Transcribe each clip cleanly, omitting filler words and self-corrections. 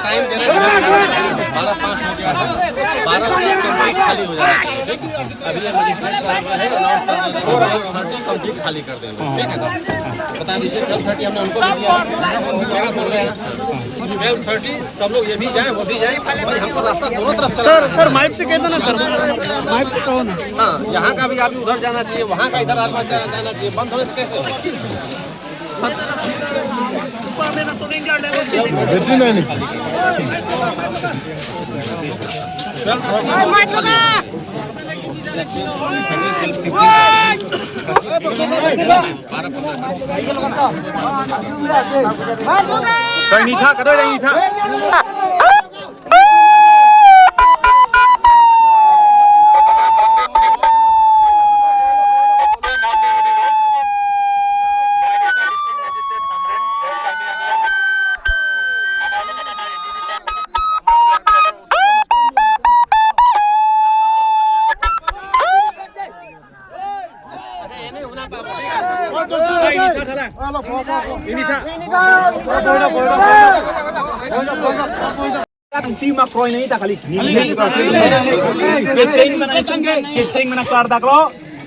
Time दे रहे हैं, 12:05 हो गया है, 12:30 कंप्लीट खाली हो जाना चाहिए। ठीक, अभी ये मजिस्ट्रेट साहब है, अनाउंस कर देंगे, 12:30 कंप्लीट खाली कर देंगे। ठीक है सर, बता दीजिए। 12:30 हमने उनको भी दिया है, 12:30 सब लोग ये भी जाए वो भी जाए, भाई हमको रास्ता दोनों तरफ चला। सर सर माइक से कहते ना सर, माइक से कहो ना। हाँ, यहाँ का भी आदमी उधर जाना चाहिए, वहाँ का इधर आदमी जाना चाहिए, बंद होने से कैसे होगा?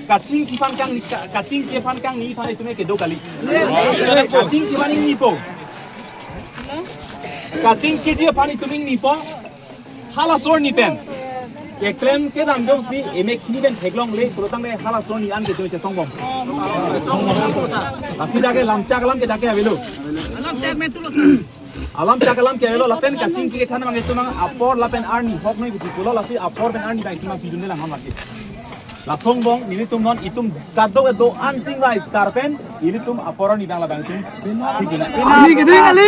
Kacing ki fan kang kacing ki fan kang ni fan itu me kedo kali kacing ki fan ni po kacing ki ji fan itu ni po hala sor ni pen eklem ke dam dong si eme khini ben theglong le protang le hala sor ni an ke tu che song bom asi dake lamcha kalam ke dake avelo alam chakalam ke avelo lapen kacing ki ke thana mang itu mang apor lapen arni hok noi busi pulo lasi apor ben arni bang itu mang pidun le lang ham lagi lasong bong nini tum non itum kado do an sing vai sarpen ini tum aporo ni bang la bang tum ঠিক না ঠিক ঠিক আলি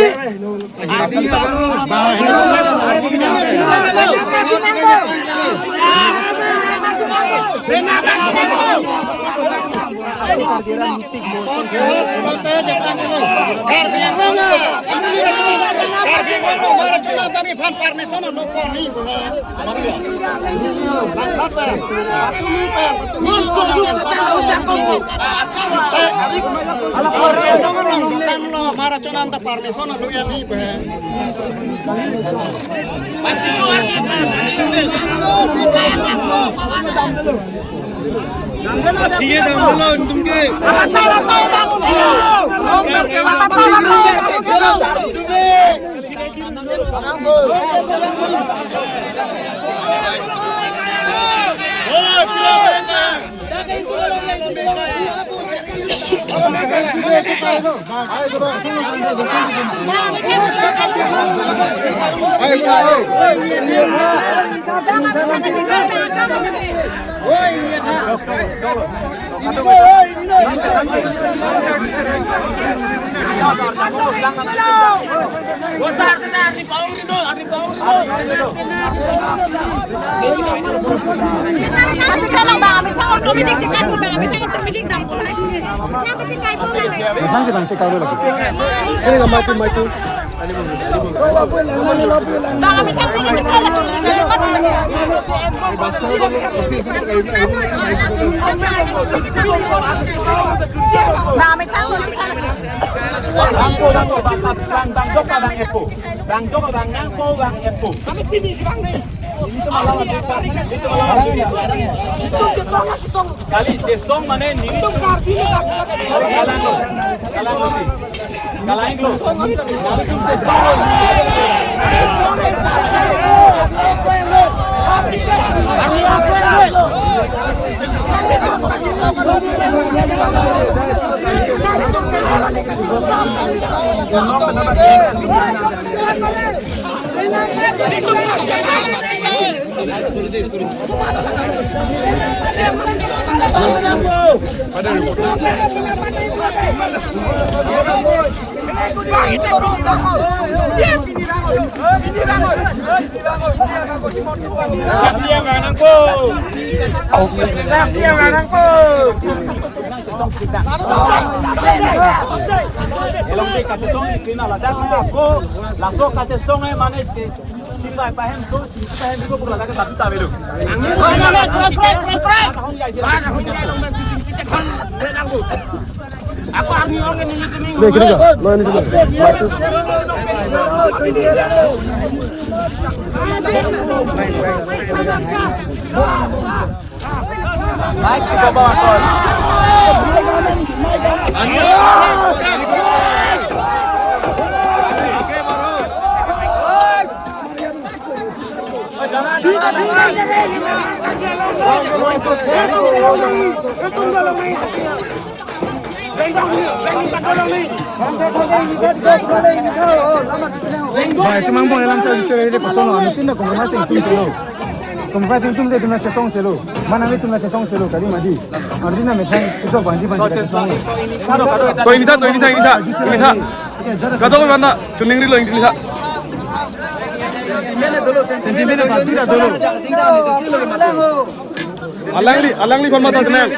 Alangli kon mata senang.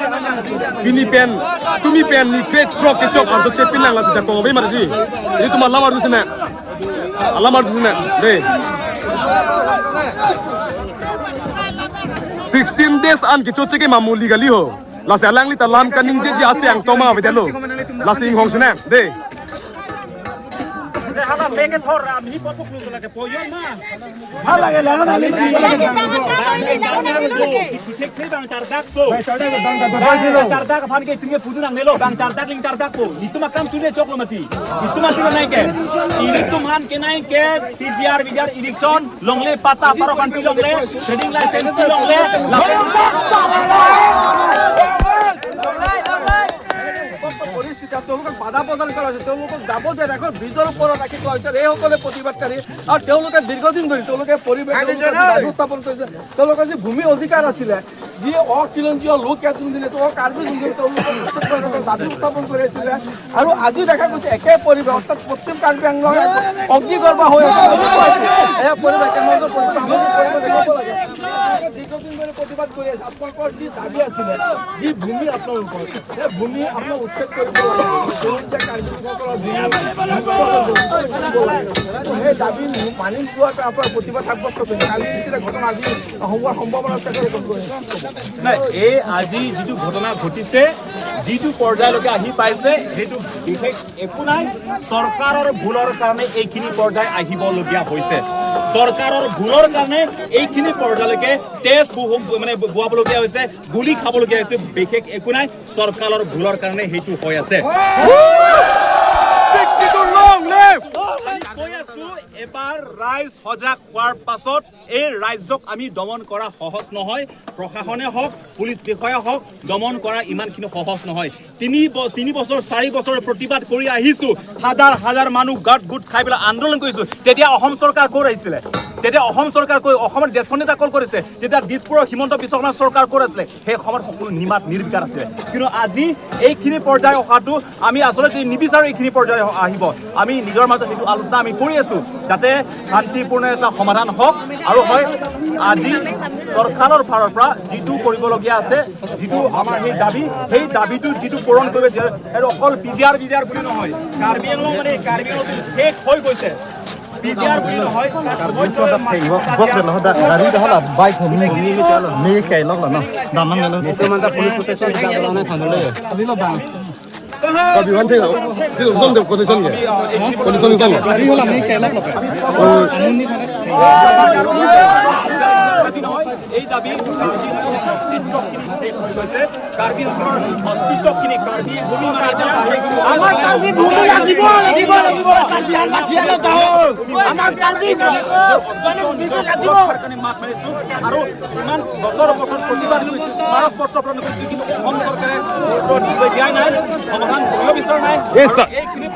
Bini pen, tumi pen ni great truck ke chok anto che pinang la se ko be marji. Ini tumar lamar du sena. Alamar du sena. De. 16 days an ki choche ke mamuli gali ho. La se alangli ta lam kaning je ji ase ang toma be delo. La sing hong sena. De. তেওঁলোকক বাধা প্ৰদান কৰা হৈছে, তেওঁলোকক যাব দিয়া এখন ব্ৰিজৰ ওপৰত ৰাখি থোৱা হৈছে। এইসকলে প্ৰতিবাদকাৰী আৰু তেওঁলোকে দীৰ্ঘদিন ধৰি তেওঁলোকে পৰিৱেশ দাবী উত্থাপন কৰিছে। তেওঁলোকৰ যি ভূমি অধিকাৰ আছিলে, যি অখিলঞ্জীয় লোক ইয়াত যোনদিন অকাৰ্বি যোনদিন তেওঁলোকৰ দাবী উত্থাপন কৰি আছিলে আৰু আজি দেখা গৈছে একে পৰিৱেশ, অৰ্থাৎ পশ্চিম কাৰ্বি আংলং অগ্নিগৰ্ভা হৈ আছে। এয়া পৰিৱেশ দীৰ্ঘদিন ধৰি প্ৰতিবাদ কৰি আছে। আপোনালোকৰ যি দাবী আছিলে, যি ভূমি আপোনালোকৰ, সেই ভূমি আপোনাক উচ্ছেদ কৰিব লাগে, সেই দাবী মানি লোৱাৰ আপোনাৰ প্ৰতিবাদ সাব্যস্ত কৰিছে। কালি নিচিনা ঘটনা আজি হোৱাৰ সম্ভাৱনা আছে। নাই, এই আজি যিটো ঘটনা ঘটিছে, যিটো পৰ্যায়লৈকে আহি পাইছে, সেইটো বিশেষ একো নাই, চৰকাৰৰ ভুলৰ কাৰণে এইখিনি পৰ্যায় আহিবলগীয়া হৈছে। চৰকাৰৰ ভুলৰ কাৰণে এইখিনি পৰ্যায়লৈকে তেজ মানে বোৱাবলগীয়া হৈছে, গুলি খাবলগীয়া হৈছে, বিশেষ একো নাই, চৰকাৰৰ ভুলৰ কাৰণে সেইটো হৈ আছে। কৈ আছো, এবাৰ ৰাইজ সজাগ হোৱাৰ পাছত এই ৰাজ্যক আমি দমন কৰা সহজ নহয়। প্ৰশাসনে হওক, পুলিচ বিষয়া হওক, দমন কৰা ইমানখিনি সহজ নহয়। তিনি বছৰ 4 বছৰ প্ৰতিবাদ কৰি আহিছোঁ, হাজাৰ হাজাৰ মানুহ গাঁত গোট খাই পেলাই আন্দোলন কৰিছোঁ। তেতিয়া অসম চৰকাৰ ক'ত আহিছিলে? তেতিয়া অসম চৰকাৰ কৈ অসমৰ জ্যেষ্ঠ নেতা কল কৰিছে, তেতিয়া দিছপুৰৰ হিমন্ত বিশ্ব শৰ্মা চৰকাৰ ক'ত আছিলে? সেই সময়ত সকলো নিমাত নিৰ্বিকাৰ আছিলে। কিন্তু আজি এইখিনি পৰ্যায় অহাটো আমি আচলতে নিবিচাৰোঁ, এইখিনি পৰ্যায় আহিব। আমি নিজৰ মাজত সেইটো আলোচনা আমি কৰি আছোঁ যাতে শান্তিপূৰ্ণ এটা সমাধান হওক। আৰু হয়, আজি চৰকাৰৰ ফালৰ পৰা যিটো কৰিবলগীয়া আছে, যিটো আমাৰ সেই দাবী, সেই দাবীটো যিটো পূৰণ কৰিব, সেইটো অকল পি জি আৰ বুলি নহয়, কাৰ্বি আংলং মানে কাৰ্বি আংলং শেষ হৈ গৈছে। PGR বুলি নহয়, এই দাবী অস্তিত্বখিনি কাৰ্বিসকলৰ অস্তিত্বখিনি, কাৰ্বি ভূমি আমাৰ কাৰ্বি ভূমি লাগিব লাগিব লাগিব, মাত মাৰিছোঁ আৰু ইমান বছৰ বছৰ প্ৰতিবাদ কৰিছোঁ, স্মাৰক পত্ৰ প্ৰদান কৰিছোঁ, কিন্তু অসম চৰকাৰে গুৰুত্ব দিয়াই নাই, সমাধান কৰিব বিচৰা নাই। এইখিনি